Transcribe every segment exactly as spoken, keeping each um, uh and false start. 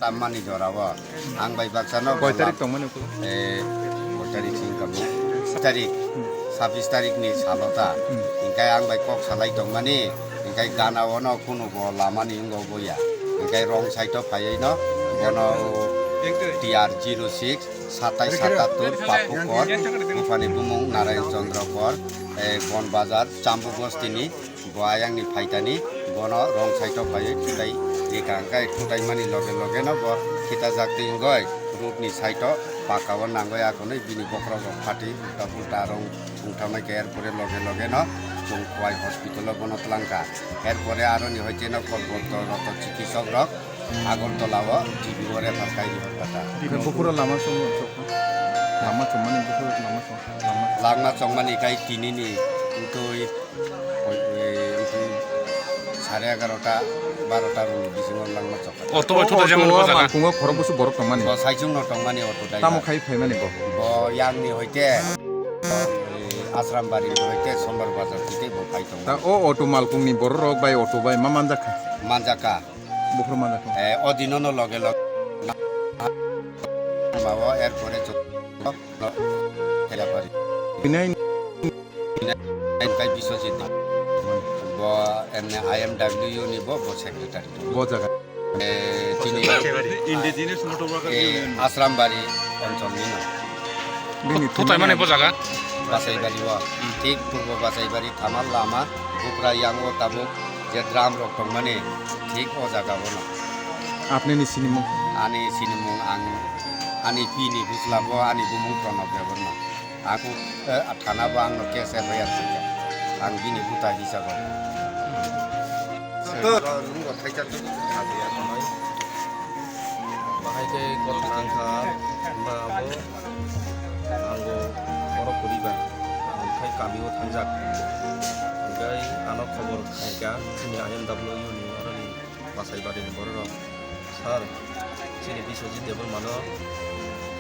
Mani jorao ang bai baksa no Koi tarik tongmani uku? Eh, koi tarik sing kabu? Tarik, sabis tarik ni salo ta. Hmm. Hingkai ang bai kok salai tongmani, hingkai gana ono kunu bo lama ni wngbo boya. Hingkai wrong side o phaiwi no bono T R zero six satais satattur Papu Kor, buphani bumung Narayan Chandra Kor, eh, Bon Bazar, Chambu Bostini, Bo ayang ni phaitani, bono wrong side o phaiwi thutai rikha, hingkai thutai mani loge loge no bo khitajak twi wngoi, road ni side o paka o nangoi, akonwi bini bokhorok rok phatwi ulta pulta rong wngthamai khe, er pore loge loge no chwng Khowai hospital o bono twlang kha, er pore aro ni hoite no korboto rok chikisok rok Agartala o T B o refer khai rihor kha ta. Buphuru lama chwng, lama chwngmani buphuru lama chwng, lama. Langma chongmani kai tini ni twi Oi, oi, oi, sare egarota, barota roni bisingo langma chokha. Auto, auto, auto, auto, malkungo khorok busu borok tongmani. Bo saichung no tongmani auto driver. Tamo khai phaimani bo? Bo yang ni hoite, eh, Asrambari ni hoite Sombar Bazar hoite bo phai tongo. Ta o auto malkung ni borok rok bai auto bai ma manjakha? Manjakha. Buphuru manjakha. Eh, o dino no loge loge. Mao er pore chok. Helapari. Binai Kai Biswajit. Bo M A I M W ni bo, bo secretary. Bo jaga. Eh, chini, Indigenous Motor Workers eh, Union. Asrambari oncholni no. Bini thutai mane bo jaga? Basaibari o. Hmm. Thik purbo Basaibari thamal lama, bupra yango tabuk je drum rok tongmani, thik o jaga o no. Apni ni sinimung? Ani sinimung ang, ani pi ni bujla bo, ani bumung Pranab Debbarma. Aku, eh, thana bo ang no case F I R khaikha. Ang bini buta hisabo. Sir. Nungbo thaisa tu. Bahai khe call tangkha, hwnba abo ang bo oro poriba, khai kami o thangjak. Hingkai ano khobor khaikha, chini I M W ni oroni Basaibari ni borok rok, "Sir, chini Biswajit Debbarma no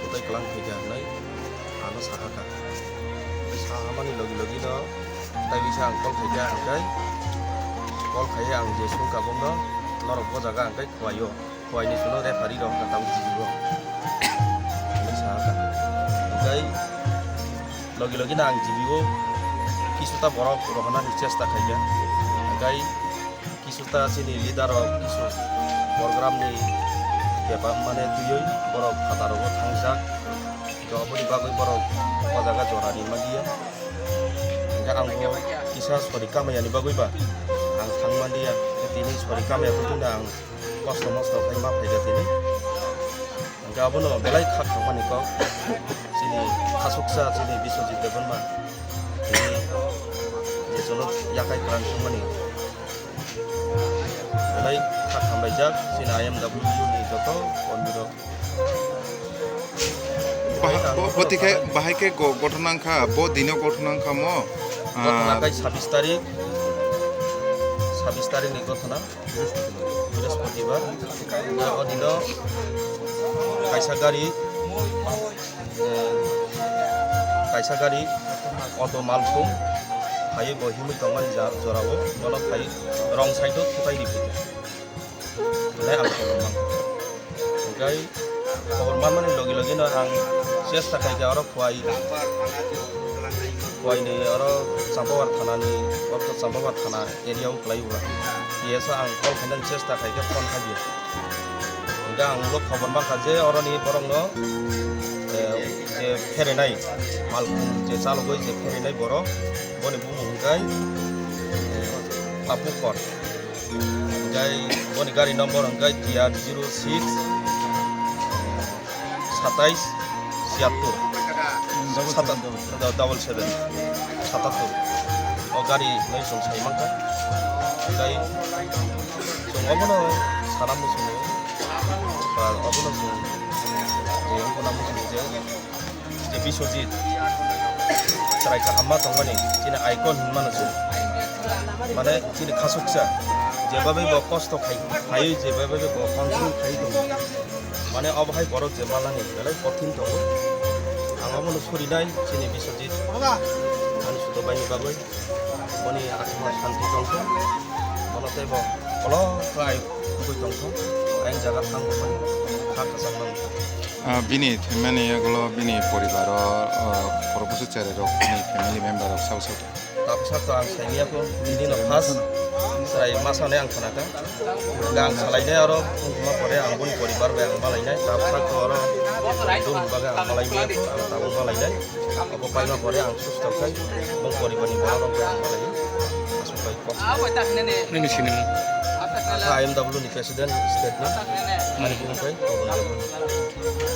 kotai kwlang khaikha," hwnwi ano sahakha. Sahamani logi logi no tai bisa ang call khaikha, hingkai call khaiwi ang je sungkha bono, "Norok bo jaga hingkai Khowai o, Khowai ni suno referee rok ka tabuk G B o," hwnwi sahakha. Hingkai logi logi no ang G B o kisuta borok rohornani chesta khaikha, hingkai Kisuta chini leader rok kisu program ni bebak mane twiwi borok phataro thangjak. Aboni bagwi borok o jaga jora ri manliya. Hingke ang bo kisa sori kamaya ni bagwi ba ang thang manliya. Tini sori kamaya tongthokno ang kosto mosto khai ma phaikha tini. Hingke abono belai kha khakmani kok chini khasuksa chini Biswajit Debbarma. Tini je jono yakai kwrang thangmani. Belai kha hambaijak chini I M W ni joto kormi rok. Bahai, bo, bo tikhe, bahai khe go-, gothona wngkha, bo dino gothona wngkha mo. Gothona ah, kai sabis tarik, sabis tarik ni gothona, Brihaspatibar. O dino kaisa gari, eh, kaisa gari auto malkhung phaiwi bo himwi tongmani ja-, jorao bono phai wrong side o thutai ri phaikha. Belai ang khobor mankha. Hingkai khobor manmani logi logi no ang chesta khaikha oro Khowai, Khowai ni oro Champawar thana ni, oro Champawar thana area o kwlai o. P S o ang call khainani chesta khaikha, phone khaidi. Hingke ang ulo khobor mankha je oroni borokno, eh, je pherenai, malkhung je chalogwi je pherenai borok, boni bumung hingkai, eh, Papu Kor. Hingkai boni gari number hingkai T R zero six satais siyattur. Double Sata-, seven, double. Dou-, double seven, satattur. O gari noi chwng sai mankha. Hingkai chwng obono sana muchungo, ba obono chwng je wngkha na muchungo je, je Biswajit chwrai kahamma tongmani chini icon hinmano chwng. Mane chini khasuksa, jebabe bo kosto khai, khaiwi jebabe bo control khai tongo. Mane obo hai borok je manani belai kothin tongo. Ang obono surinai chini Biswajit ani sudo baini bagwi. Boni atma santi tongkha. Bono teibo kolok khlai wngwi tongkha. Ayang jaga thang tongo. Kha kwchangma wngkha. Ah, bini thwimani yagulo bini poribaro, ah, khorokbwswk cherairok, bini family member rok sabo sabo. Tabuksa to ang saimiyakho, bini no first chwrai ma sanai ang khnakha. Ang salainai oro wngkha pore ang boni poribar bai ang malainai. Tabuksa to oro dul bagwi ang malaimiyakho, ang tabuk malainai. Obo paima pore ang susto khai, bong poribarni borok rok bai ang malai. Aswk bai kok. Nini sinimung? Akha I M W ni president state ni. Ani bumung khai Tobon Debbarma.